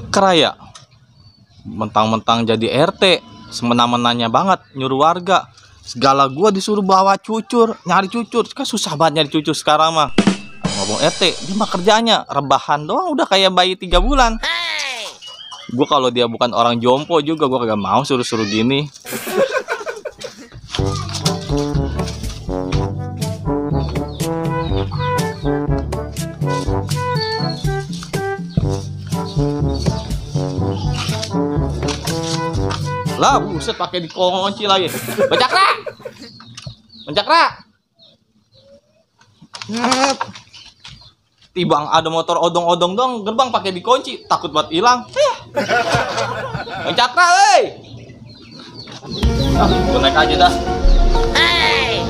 Keraya mentang-mentang jadi RT semena-menanya banget nyuruh warga. Segala gua disuruh bawa cucur, nyari cucur. Kan susah banget nyari cucur sekarang mah. Ngomong RT, dia mah kerjanya rebahan doang udah kayak bayi 3 bulan. Gua kalau dia bukan orang jompo juga gua kagak mau suruh-suruh gini. Lah buset pakai dikunci lagi. Bancakra. Bancakra. Tibang ada motor odong-odong dong gerbang pakai dikunci, takut buat hilang. Bancakra euy. Gua naik aja dah. Hey.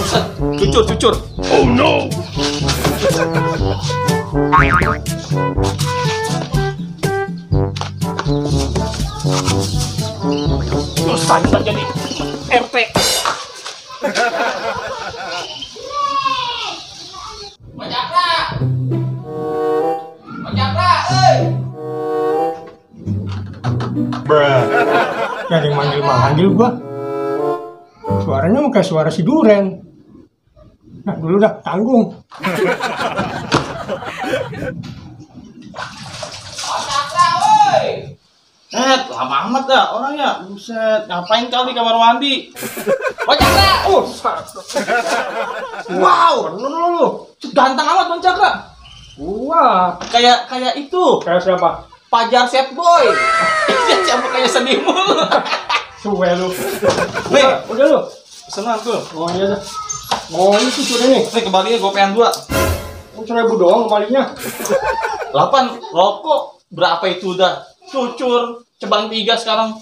Buset, cucur. Oh no. Dosa kita jadi RT. Bancakra, Bruh. Jadi manggil gua. Suaranya muka suara si Duren. Nah dulu dah tanggung. Bancakra, woi. Lama amat dah orangnya. Buset, ngapain kali di kamar mandi? Bancakra. Wow, lu. Ganteng amat Bancakra. Wah, Kayak itu. kayak siapa? Pajar Set Boy. Dia siapa kayak sedih mulu. Suwe lu. Nih, Udah lu. senang tuh. Oh iya dah. Oh ini cucur ini. Nih kembalinya gopean 2. 1.000 doang kembalinya. 8 rokok berapa itu udah? Cucur cebang 3 sekarang.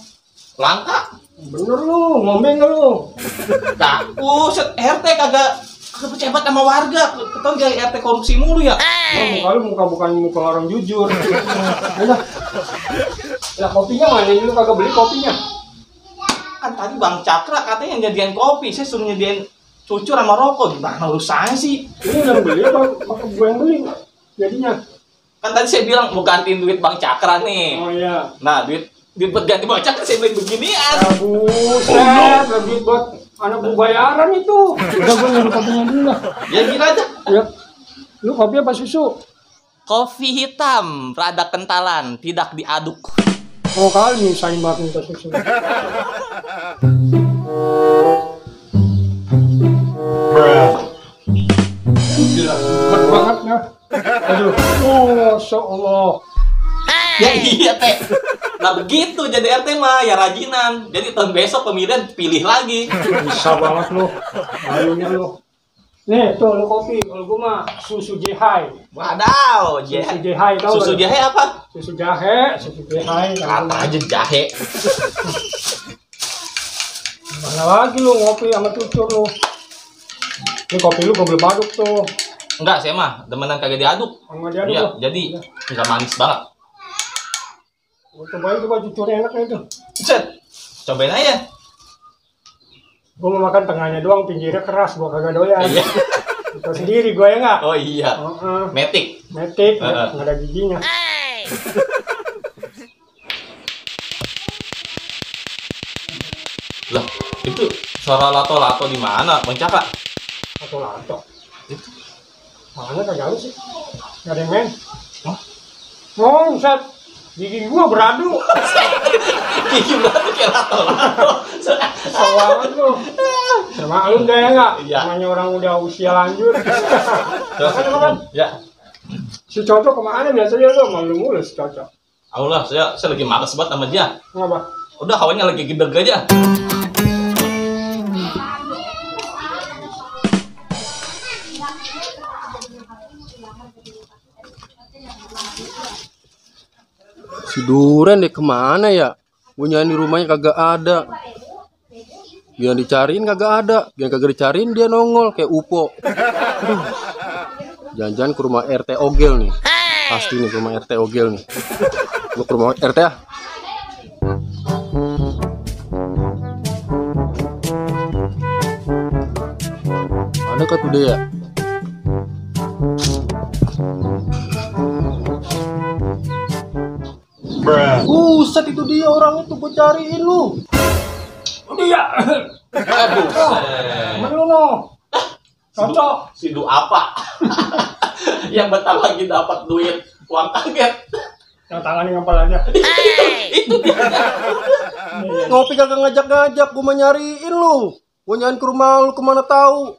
Langka. Bener lu, ngomong lu. Set RT kagak pejabat sama warga. Ketau jadi RT korupsi mulu ya. Muka lu bukan muka orang jujur. Udah. Ya kopinya mana? Ini lu kagak beli kopinya. Kan tadi Bang Cakra katanya yang nyediain kopi, saya suruh nyediain cucur sama rokok. Gimana urusannya sih? Ini udah beli apa gue yang beli jadinya? Kan tadi saya bilang mau gantiin duit Bang Cakra nih. Oh iya. Nah, duit buat ganti Bang Cakra saya beli beginian. Ya buset, duit buat anak bu bayaran itu. Udah gue nyari kopinya dulu lah. Ya gila aja. Ya. Lu kopi apa susu? Kopi hitam, rada kentalan, tidak diaduk. Oh kali nyusahin banget minta susu. Gila, cepet banget ya. Aduh, Masya Allah. Ya iya teh. Nah begitu jadi RT mah ya rajinan. Jadi tahun besok pemilihan pilih lagi. Bisa banget lu. Ayunya lu. Nih tuh lu kopi, kalau gua mah susu Jehai. Wadaw, Susu Jehai tau susu gak? jahe apa? Susu jahe, susu Jehai. Kata aja jahe. Mana lagi lu ngopi sama cucur lu? Ini kopi lu gua belum aduk tuh. Enggak, saya mah demenan kagak diaduk. Sama dia Iya, dulu. jadi bisa manis banget. Gua cobain coba cucurnya enak itu. Cet, cobain aja. Gua mau makan tengahnya doang, pinggirnya keras, gua kagak doyan. Iya. Itu sendiri gua ya nggak? Oh iya. Metik. Metik, nggak ada giginya. Lah, itu suara lato-lato di mana, Bang Cakra? Atau lato. Mana kagak ada sih? Nggak ada yang main. Hah? Oh, Ustaz. Gigi gua beradu. Gigi banget kayak lato-lato. Banget lu. Sama lu enggak ya nggak? Iya. Namanya orang udah usia lanjut. Makan. Ya, Si Cocok kemana biasanya lu? Malu mulu si Cocok. Allah, saya lagi males banget sama dia. Kenapa? Udah hawanya lagi gedeg aja. Si Duren deh kemana ya? Gue nyari di rumahnya kagak ada. Biar dicariin kagak ada. Biar kagak dicariin dia nongol kayak UFO. Aduh. Jangan-jangan ke rumah RT Ogel nih. Pasti nih ke rumah RT Ogel nih. Gue ke rumah RT ya. Ada kah tuh dia? Buset, itu dia orang itu gue cariin lu. Dia. Aduh. Mana lu no? Cocok. Sidu apa? Yang bentar lagi dapat duit uang kaget. Yang tangannya ngempel aja. Ngopi kagak ngajak-ngajak, gue mau nyariin lu. Gue nyariin ke rumah lu, kemana tahu.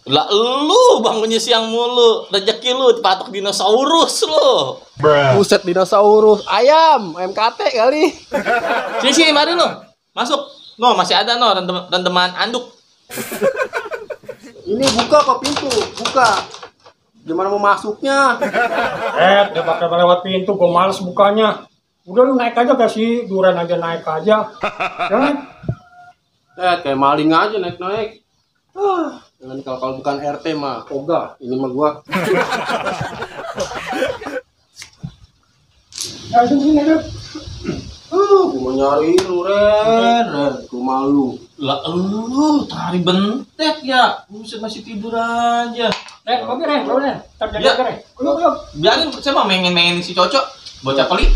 Lah lu bangunnya siang mulu, rezeki lu patok dinosaurus lu. Buset, dinosaurus, ayam KT kali. Sini mari lu. Masuk. No, masih ada no rendeman anduk. Ini buka kok pintu, buka. Gimana mau masuknya? Dia pakai lewat pintu, gue males bukanya. Udah lu naik aja gak sih? Duren aja naik aja. Jangan. Kayak maling aja naik-naik. Jangan kalau bukan RT mah, ogah. Ini mah gua. Ya, sini aja. Gua mau nyari lu, Ren. Gua malu. Lah lu tari bentek ya. Buset masih tidur aja. Oke, Ren. Ntar Ya. jaga, Ren. Yuk. Biarin saya mau main-mainin si Cocok. Bocah pelit.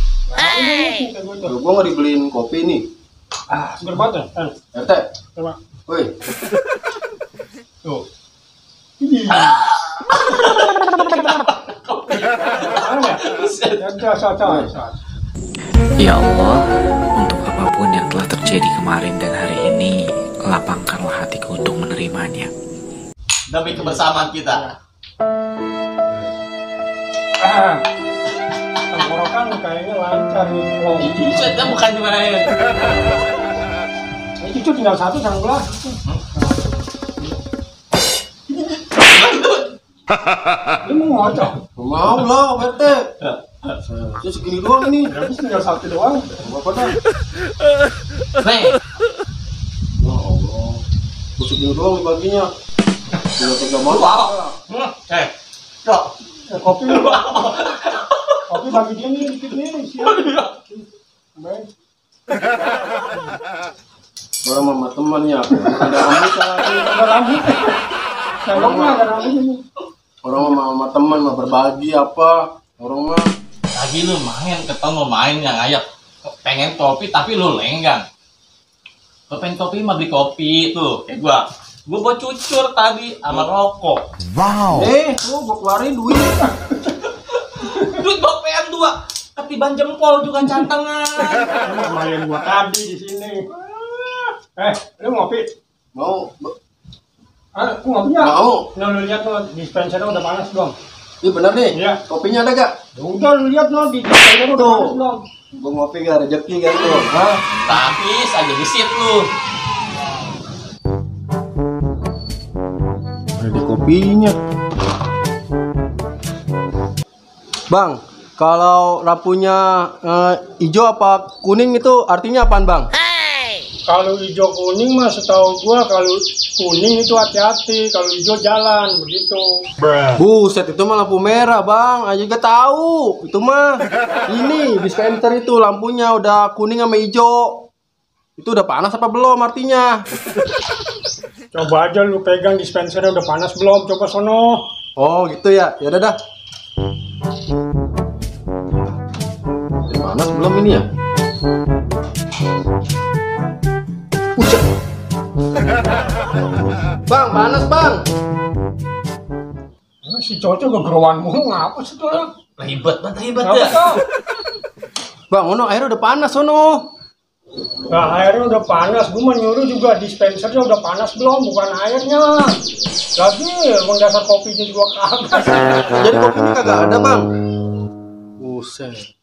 Gua nggak dibeliin kopi nih. Seger banget, Ren. RT, Coba. woi. Tuh. Ya Allah, untuk apapun yang telah terjadi kemarin dan hari ini, lapangkanlah hatiku untuk menerimanya. Demi kebersamaan kita. Tenggorokan kayaknya lancar nih. Buset, kan bukan dimarahin. Ini cucu tinggal satu sama gula. Lu mau ngocok? Mau lah, RT. Saya segini doang ini. Habis tinggal satu doang. Apa dah? Nih, Ya Allah. Gua segini doang baginya. Tidak tega lu banget. apa? Cok. Kopi. Kopi bagi dia nih dikit nih. Baik. Orang mama temannya. Ada rambut lagi. Ada rambut. Sendoknya ada rambut ini. Orang mama teman mah berbagi apa? Orang mah Lagi lu main, ketemu main yang ngayak. Pengen kopi tapi lu lenggang. Lu pengen kopi mah beli kopi tuh. Kayak gua bawa cucur tadi sama rokok. lu gua keluarin duit. Duit bawa PM2. Ketiban jempol juga cantengan. Ini kemarin gua tadi di sini. Lu ngopi? Mau Lu ngopinya? Mau. Nah, lu lihat tuh dispensernya udah panas belum? Iya bener nih. Iya. Kopinya ada gak? Udah lu lihat no di dispensernya udah Tuh. panas belum? Gua ngopi gak rezeki kan tuh. Hah? Habis aja gesit lu. Ada kopinya. Bang, kalau lampunya hijau apa kuning itu artinya apaan, Bang? Kalau hijau kuning mah setahu gua kalau kuning itu hati-hati, kalau hijau jalan begitu. Buset, itu mah lampu merah, Bang. Aja gak tahu. Itu mah ini dispenser itu lampunya udah kuning sama hijau. Itu udah panas apa belum artinya? Coba aja lu pegang dispensernya udah panas belum? Coba sono. Oh, gitu ya. Ya udah dah. Panas belum ini ya? Buset. Bang, panas, Bang. Si cocok kegeruan mulu ngapa sih tuh orang? Ribet banget Ngapa ya. tuh? Bang, ono air udah panas sono. Nah, airnya udah panas, gua menyuruh juga dispensernya udah panas belum, bukan airnya. Lagi, emang dasar kopinya juga kagak. Jadi kopinya kagak ada, Bang. Buset.